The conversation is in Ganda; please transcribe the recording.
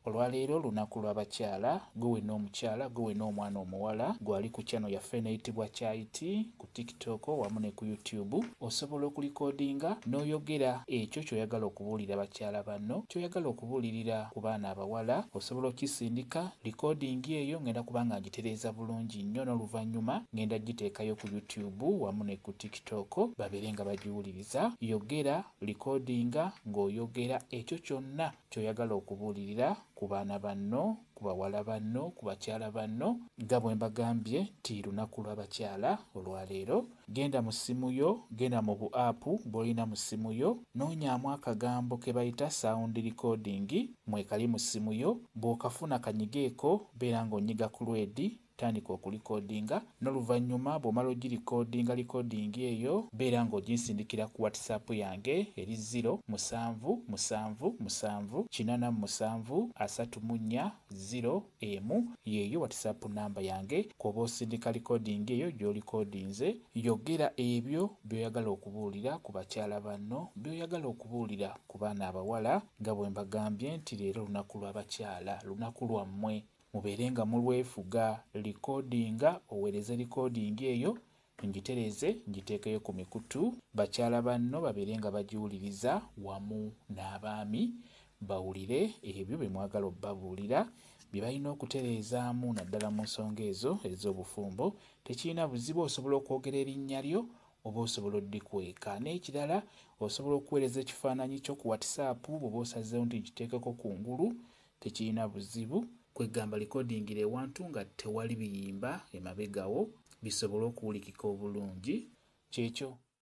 Olwaleero lunaku lwa bakyala, gwe wenna omukyala, gwe wenna omwana omuwala, gwali ku channel yaffe eneyitibwa Chai Tea ku TikTok wamu ne ku YouTube, osobola okulikodinga n'oyogera ekyo ky'oyagala okubuulira bakyala banno, ky'oyagala okubuulirira ku baana abawala, osobola okukisindika. Likodingi eyo ngenda kuba nga ngitereeza bulungi nnyo n'oluvannyuma ngenda giteekayo ku YouTube wamu ne ku TikTok babeere nga bagiwuliriza. Yogera, likodinga ng'oyogera ekyo kyonna ky'oyagala okubuulirira ku baana banno, ku bawala banno, ku bakyala banno, nga bwe mbagambye nti lunaku lw'abakyala olwaleero. Genda mu ssimu yo, genda mu bu app bw'olina mu ssimu yo, noonyaamu akagambo ke bayita sound recording mwekali mu ssimu yo. Bw'okafuna kanyigeeko, beera ng'onyiga ku lwedi, tandika okulikodinga, n'oluvannyuma bw'omala ogirikodinga likodingi eyo, beera ng'oginsindikira ku WhatsApp yange eri 0 7 7 7 87 34 0 1. Yeeyo WhatsApp namba yange kw'oba osindika likodingi eyo gy'olikodinze. Yogera ebyo by'oyagala okubuulira ku bakyala banno, by'oyagala okubuulira ku baana abawala, nga bwe mbagambye nti leero lunaku lw'abakyala, lunaku lwammwe, mubeere nga mulwefuga. Likodinga, oweereze likodingi eyo, ngitereze ngiteekeyo ku mikutu, bakyala banno babeere nga bagiwuliriza wamu n'abaami, bawulire ebyo bye mwagala obbabuulira, bye balina okutereezaamu naddala mu nsonga ezo ez'obufumbo. Tekirina buzibu, osobola okwogera erinnya lyo oba osobola oddikweka. N'ekirala, osobola okuweereza ekifaananyi kyo ku WhatsApp bw'oba osazeewo nti nkiteekeko kungulu, tekirina buzibu. Kwegamba likodingira ewantu nga tewali biyimba emabegawo, bisobole okuwulikika obulungi. Kyekyo.